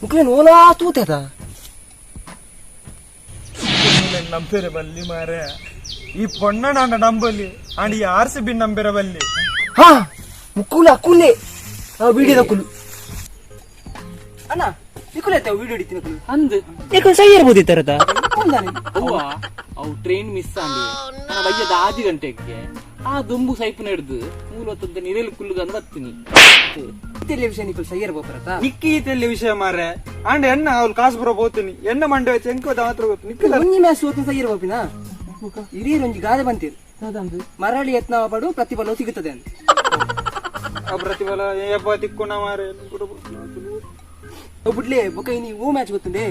ಮುಕ್ಲೇನ್ ಓಲಾ ತೂತೆದ ನಂಬೆರೆ ಬಲ್ಲಿ ಮಾರೆ. ಈ ಪೊಣ್ಣನ ನಂಬಲ್ಲಿ ಅಂಡ್ ಈ ಆರ್ ಸಿ ಬಿ ನಂಬೆರೆ ಬಲ್ಲಿ. ಹಾ, ಮುಕ್ಕುಲ ಅಕ್ಕುಲೆ ಆ ವಿಡಿಯೋ ದಕ್ಕುಲು ಅಣ್ಣ ನಿಕುಲೆ ವಿಡಿಯೋ ಹಿಡಿತೀನಿ ಕುಲು. ಅಂದ್. ಯಾಕೆ ಸೈ ಇರ್ಬೋದು ಈ ತರದ. ಅವ್ವ, ಅವು ಟ್ರೈನ್ ಮಿಸ್ ಆಂಡಿ ನನ್ನ ಬಯ್ಯದ ಆದಿ ಗಂಟೆಗೆ ಆ ದುಂಬು ಸೈಪು ನಡೆದು ಮೂಲತಂತ ನಿರೇಲು ಕುಲ್ಲುಗಂದ್ ಬತ್ತೀನಿ. ವಿಷಯ ನಿಕುಲ್ ಸೈ ಇರ್ಬೋಪರತ. ನಿಕ್ಕಿ ಈತಲ್ಲಿ ವಿಷಯ ಮಾರೆ. ಅಂಡ್ ಎಣ್ಣ ಅವ್ಳು ಕಾಸು ಬರೋ ಪೋತೀನಿ ಎಣ್ಣ ಮಂಡೆ ಚೆಂಕೋದ ಮಾತ್ರ ಗೊತ್ತು ನಿಕ್ಕದ. ಒಂಜಿ ಮ್ಯಾಚ್ ಸೋತಿನ ಸೈ ಇರ್ಬೋಪಿನ. ಹಿರಿಯರು ಒಂಜಿ ಗಾದೆ ಬಂತೀರು, ಮರಳಿ ಯತ್ನ ಪಡು ಪ್ರತಿಫಲ ಸಿಗುತ್ತದೆ ಅಂತ. ಆ ಪ್ರತಿಫಲ ಏಪ್ಪ ತಿಕ್ಕೋಣ ಮಾರೆ. ಬಿಡ್ಲೆ ಬೊಕ ಇನಿ ಓ match ಗೊತ್ತುಂಡೆ?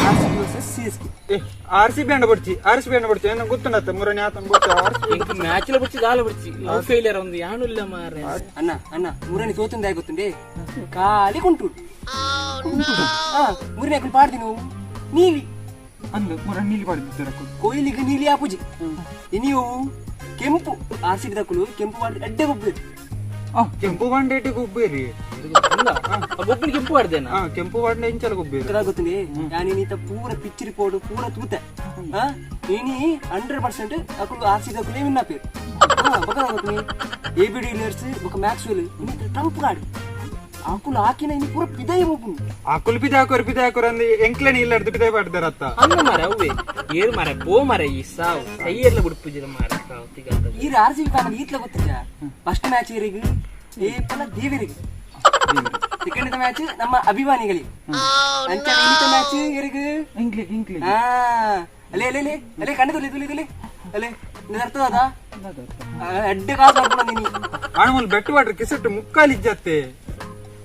R C B versus C S K. ಏ, ಆರ್ ಸಿ ಬಿ ಅಂಡ ಬಡ್ಚಿ, ಆರ್ ಸಿ ಬಿ ಅಂಡ ಬಡ್ಚಿ. ಏನ ಗೊತ್ತುಂಡತ್ತ ಮುರಣಿ ಆತನ ಗೊತ್ತು ಆರ್ ಸಿ ಎಂಕ್ ಮ್ಯಾಚ್ ಲ ಬುಡ್ಚಿ ದಾಲ ಬುಡ್ಚಿ ಲವ್ ಫೇಲಿಯರ್ ಒಂದು ಯಾನು ಇಲ್ಲ ಮಾರೆ. ಅಣ್ಣ ಅಣ್ಣ, ಮುರಣಿ ಸೋತುಂದ ಗೊತ್ತುಂಡೆ? ಖಾಲಿ ಕುಂಟು. ಹಾ, ಮುರಿನಿ ಹಾಕೊಂಡು ಪಾಡ್ದಿ ನೀವು ನೀಲಿ. ಅಂದು ಮುರಣಿ ನೀಲಿ ಪಾಡ್ದಿದ್ದೀರ. ಕೊಯ್ಲಿಗೆ ನೀಲಿ ಆಪುಜಿ. ಇನಿಯು ಕೆಂಪು. ಆರ್ ಸಿ ಬಿ ದಕ್ಕುಲು ಕೆಂಪು ಮಾಡಿ ಅಡ್ಡೆ ಗೊಬ್ಬರು. ಕೆಂಪು ಬಂಡೇಟಿ ಗೊಬ್ಬೇರಿ. ಒಬ್ಬನಿಗೆ ಕೆಂಪು ಆಡ್ದೇನಾ? ಹಾ, ಕೆಂಪು ಬಂಡೆ ಇಂಚಲ ಗೊಬ್ಬೇರಿ. ಗೊತ್ತುಂಡೆ, ಯಾನಿ ನೀತ ಪೂರ ಪಿಚ್ ರಿಪೋರ್ಟ್ ಪೂರ ತೂತೆ. ಹಾ, ಇನಿ 100% ಅಕುಲು ಆರ್ ಸಿ ದಕ್ಕುಲೇ ವಿನ್ ಆಪೇರು. ಬೊಕ ಗೊತ್ತುಂಡೆ, ಎ ಬಿ ಡಿಲಿಯರ್ಸ್ ಬೊಕ ಮ್ಯಾಕ್ಸ್ವೆಲ್ ಇನ್ನಿತರ ಟ್ರಂಪ್ ಗಾಡಿ ಅಕುಲು ಹಾಕಿನ ಇನಿ ಪೂರ ಪಿದೈ ಹೋಪುಂಡು. ಆ ಕುಲ್ಪಿದ ಹಾಕೋರು ಪಿದ ಹಾಕೋರು ಅಂದ್ ಎಂಕ್ಲೆನ ಇಲ್ಲಡ್ದು ಪಿದಾಯ್ ಪಾಡ್ದಾರತ್ತ. ಅಂದ ಮಾರೆ, ಅವ್ವೆ ಏರು ಮಾರೆ, ಪೋ ಮಾರೆ, ಈ ಸಾವು ಸೈಯರ್ಲ ಬುಡ್ಪುಜಿರ ಮಾರೆ, ಸಾವು ತಿಗಂತ. ಈ ಆರ್ ಸಿ ಬಿ ಫ್ಯಾನ್ ಈತ್ಲ ಗೊತ್ತಿದ್ಯಾ? ಫಸ್ಟ್ ಮ್ಯಾಚ್ ಇವರಿಗೆ ಏಪಲ ದೇವರಿಗೆ, ಸೆಕೆಂಡ್ ಮ್ಯಾಚ್ ನಮ್ಮ ಅಭಿಮಾನಿಗಳಿಗೆ, ಅಂಚನೆ ಇನ್ನಿತ ಮ್ಯಾಚ್ ಇವರಿಗೆ. ಇಂಕ್ಲಿ ಇಂಕ್ಲಿ. ಹಾ, ಅಲೆ ಅಲೆ ಅಲೆ ಅಲೆ, ಕಣ್ಣು ತುಲಿ ತುಲಿ ತುಲಿ ಅಲೆ ಅರ್ಥದ ಅಡ್ಡ ಕಾಸು ಬರ್ಪುಣ ನೀನಿ. ಆಣಮಲ್ ಬೆಟ್ಟು ವಾಟ್ರ್ ಕಿಸೆಟ್ ಮುಕ್ಕಾಲಿ ಇಜ್ಜತ್ತೆ.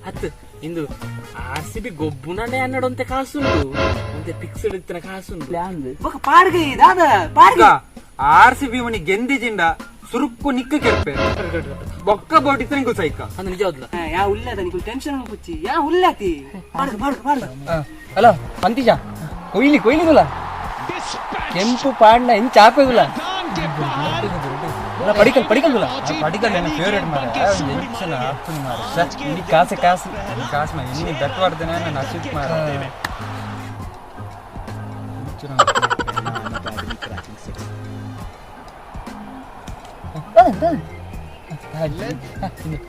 ಹತ್ತು ಇಂದು ಆರ್ ಸಿ ಬಿ ಗೊಬ್ಬುನನೆ ಅನ್ನಡೊಂತೆ ಕಾಸುಂಡು, ಒಂತೆ ಫಿಕ್ಸ್ಡ್ ಇತ್ತನ ಕಾಸುಂಡು. ಬೊಕ ಪಾಡ್ಗೆ ದಾದ ಪಾಡ್ಗೆ. ಆರ್ ಸಿ ಬಿ ಮನಿ ಗೆಂದಿಜಿಂಡ ಸುರುಕ್ಕು ನಿಕ್ಕ ಕೆರ್ಪೆ ಬೊಕ್ಕ ಬೋಟಿ ನಿಂಕು ಸೈಕ. ಅಂದ್ ನಿಜ ಹೌದಲ್ಲ? ಯಾ ಉಲ್ಲದ ನಿಕುಲ್ ಟೆನ್ಷನ್ ಪುಚ್ಚಿ ಯಾ ಉಲ್ಲಾತಿ. ಪಾಡ್ಗೆ ಪಾಡ್ಗೆ ಪಾಡ್ಗೆ. ಅಲ್ಲ ಪಂತಿಜ, ಕೊಯ್ಲಿ ಕೊಯ್ಲಿಗುಲ ಕೆಂಪು ಪಾಡ್ನ ಎಂಚ ಹಾಕೋಗುಲ ಪಡಿಕಲ್ ಪಡಿಕಲ್ಗುಲ. ಪಡಿಕಲ್ ನನ್ನ ಫೇವರೇಟ್ ಮಾರೆ. ಎಂಚನ ಹಾಕುನಿ ಮಾರೆ. ಇಲ್ಲಿ ಕಾಸು ಕಾಸು. ಕಾಸು ಮಾರೆ. ಎన్ని ಬೆಟ್ಟು ವಾಡ್ದೇನೆ ನನ್ನ ಅಸಿಟ್ ಮಾರೆ.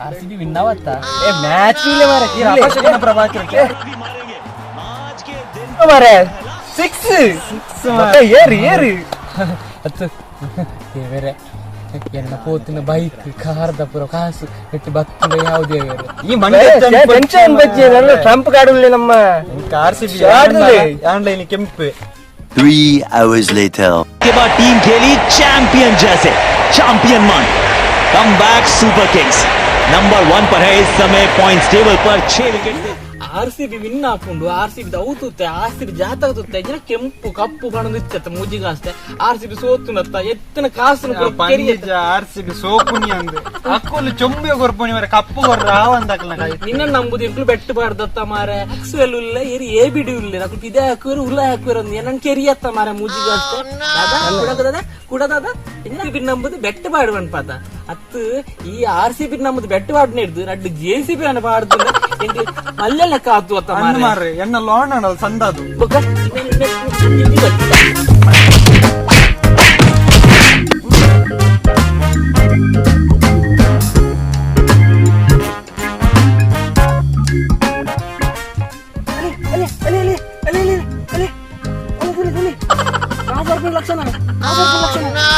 ಆರ್ ಸಿ ಬಿ ವಿನ್ ಆವತ್ತ? ಏ, ಮ್ಯಾಚ್ ಇಲ್ಲ ಮಾರೆ. ಅಪಶಕುನ ಪ್ರಭಾಕರ್ ಮಾರೆ, ಸಿಕ್ಸ್ ಸಿಕ್ಸ್ ಏರು ಏರು. ಹತ್ತು ದೇವರೇ, ಎನ್ನ ಪೋತಿನ ಬೈಕ್ ಕಾರ್ದ ಪೂರ ಕಾಸು ಎಟ್ಟು ಬತ್ತುಂಡ ಯಾವ ದೇವರೇ. ಈ ಮಂಡೆ ಟೆನ್ಷನ್ ಬಜ್ಜಿ ನನ್ನ ಟ್ರಂಪ್ ಕಾರ್ಡ್ ನಮ್ಮ. ಆರ್ ಸಿ ಬಿ ಆನ್ಲೈನ್ ಕೆಂಪು. 3 hours later. के बाद टीम खेली चैंपियन जैसे, champion man come back super kings number 1 पर है इस समय पॉइंट्स टेबल पर 6 विकेट से। ಆರ್ ಸಿ ಬಿ ವಿನ್ ಹಾಕೊಂಡು ಆರ್ ಸಿ ಬಿ ಅವು ತೂತೆ, ಆರ್ ಸಿ ಬಿ ಜಾತಕ ತೂತೆ ಜನ ಕೆಂಪು ಕಪ್ಪು ಬಣ್ಣದ ಇಚ್ಚತ್ತ ಮೂಜಿಗಾಸ್ತೆ. ಆರ್ ಸಿ ಬಿ ಸೋತುನತ್ತ ಎತ್ತನ ಕಾಸು. ಆರ್ ಸಿ ಬಿ ಸೋಪುನಿ ಅಂದ್ ಅಕ್ಕುಲು ಚೊಂಬೆ ಕೊರ್ಪುನಿ ಮಾರೆ, ಕಪ್ಪು ಕೊರ್ರ ಆವಂದಕ್ಲ ಕೈ. ನಿನ್ನ ನಂಬುದು ಎಂಕ್ಲು ಬೆಟ್ಟು ಬಾರ್ದತ್ತ ಮಾರೆ. ಮ್ಯಾಕ್ಸ್ವೆಲ್ ಉಲ್ಲ ಏರಿ ಎ ಬಿ ಡಿ ಉಲ್ಲ ಅಕುಲು ಪಿದೆ ಹಾಕುವರು ಉಲ್ಲ ಹಾಕುವರು ಅಂದ್ ನನ್ ಕೆರಿಯತ್ತ ಮಾರೆ ಮೂಜಿಗಾಸ್ತೆ. ದಾದಾ ಕುಡಕ ದಾದಾ ಕುಡ ದಾದಾ ಇನ್ನ ಬಿ ನಂಬುದು ಬೆಟ್ಟು ಬಾಡುವನ್ ಪಾತ ಅತ್ತು. ಈ ಆರ್ ಸಿ ಬಿ ನಂಬುದು ಬೆಟ್ಟು ಬಾಡ್ ಹಿಡ್ದು ರಡ್ಡು ಜೆ ಸಿ ಬಿ ಅನ್ನ ಬಾಡ್ದು ಎಂಕ್ಲು ಮಲ್ಲೆ ಲೆಕ್ಕ ಆತು ಅತ್ತ ಅಂದ್ ಮಾರೆ. ಮಾರ್ರೆ, ಎನ್ನ ಲೋನ್ ಅಣ್ಣಲ್ ಸಂದದು. ಬೊಕ್ಕ ಇನ್ನೇನು ಗೊತ್ತಿಲ್ಲ. ಅಲೆ ಅಲೆ ಅಲೆ ಅಲೆ ಅಲೆ ಅಲೆ ಅಲೆ ಅಲೆ ಅಲೆ ಅಲೆ ಕಾಸು ಬರ್ಪುಣ ಲಕ್ಷಣ, ಕಾಸು ಬರ್ಪುಣ ಲಕ್ಷಣ.